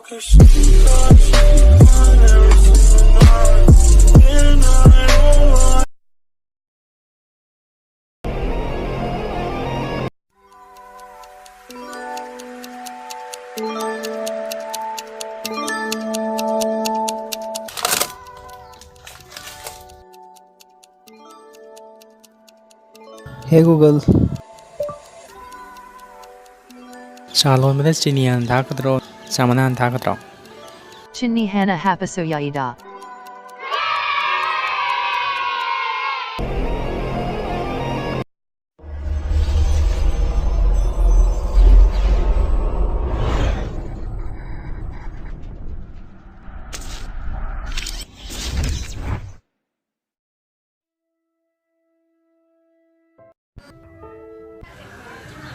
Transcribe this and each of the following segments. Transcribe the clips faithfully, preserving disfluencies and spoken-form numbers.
Hey Google, ꯆꯥ ꯂꯣꯟꯕꯗ ꯆꯤꯅꯤ ꯍꯥꯟꯅ ꯊꯥꯛꯀꯗ꯭ꯔꯣ, ꯆꯥ ꯃꯅꯥ ꯍꯥꯟꯅ ꯊꯥꯛꯀꯗ꯭ꯔꯣ? ꯆꯤꯅꯤ ꯍꯥꯟꯅ ꯍꯥꯞꯄꯁꯨ ꯌꯥꯏꯗ꯫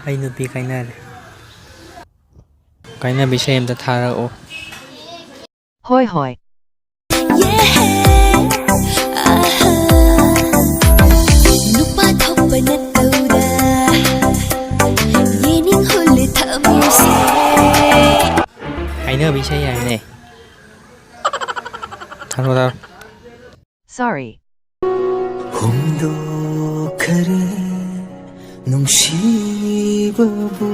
ꯑꯩ ꯅꯨꯄꯤ ꯀꯥꯏꯅꯔꯦ꯫ ꯀꯥꯏꯅꯕ ꯏꯁꯩ ꯑꯝꯇ ꯊꯥꯔꯛꯑꯣ꯫ ꯍꯣꯏ, ꯍꯣꯏ꯫ ꯅꯨꯄꯥ ꯊꯣꯛꯄ ꯅꯠꯇꯧꯗ ꯌꯦꯅꯤꯡ ꯍꯨꯜꯂꯦ ꯊꯃꯣꯏꯁꯦ꯫ ꯀꯥꯏꯅꯕ ꯏꯁꯩ ꯍꯥꯏꯕꯅꯦ꯫ ꯊꯥꯔꯛꯑꯣ, ꯊꯥꯔꯛꯑꯣ꯫ Sorry. ꯍꯨꯝꯗꯣꯛꯈꯔꯦ ꯅꯨꯡꯁꯤꯕꯕꯨ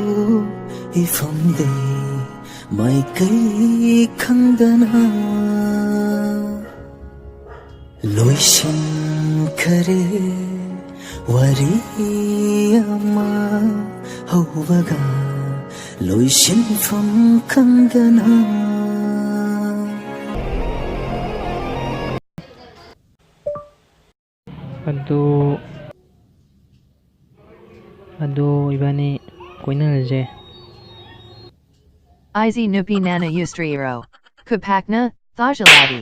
ꯏꯐꯝꯗꯩ ꯃꯥꯏꯀꯩ ꯈꯪꯗꯅ꯫ ꯂꯣꯏꯁꯤꯟꯈꯔꯦ ꯋꯥꯔꯤ ꯑꯃ ꯍꯧꯕꯒ ꯂꯣꯏꯁꯤꯟꯐꯝ ꯈꯪꯗꯅ꯫ ꯑꯗꯨ, ꯑꯗꯨ ꯏꯕꯥꯅꯤ ꯀꯣꯏꯅꯔꯁꯦ꯫ ꯑꯩꯁꯤ ꯅꯨꯄꯤ ꯅꯥꯅ ꯌꯨꯁꯇ꯭ꯔꯤꯔꯣ? ꯈꯨꯄꯥꯛꯅ ꯊꯥꯖꯤꯜꯂꯗꯤ꯫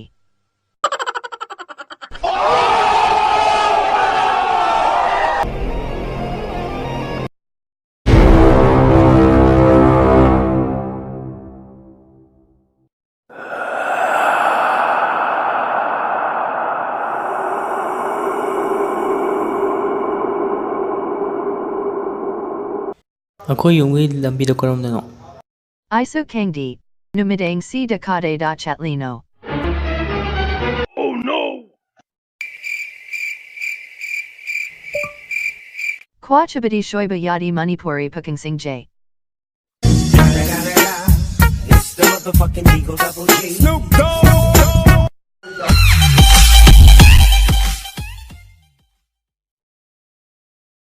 ꯑꯩꯈꯣꯏ ꯌꯨꯝꯒꯤ ꯂꯝꯕꯤꯗꯣ ꯀꯔꯣꯝꯗꯅꯣ? ꯑꯩꯁꯨ ꯈꯪꯗꯦ꯫ Numitang si Dakade da Chatlino. Oh no! Kwachabadi Shoiba Yadi Manipuri Pukansing J. It's the motherfucking Eagle Double G. Snoop Dogg!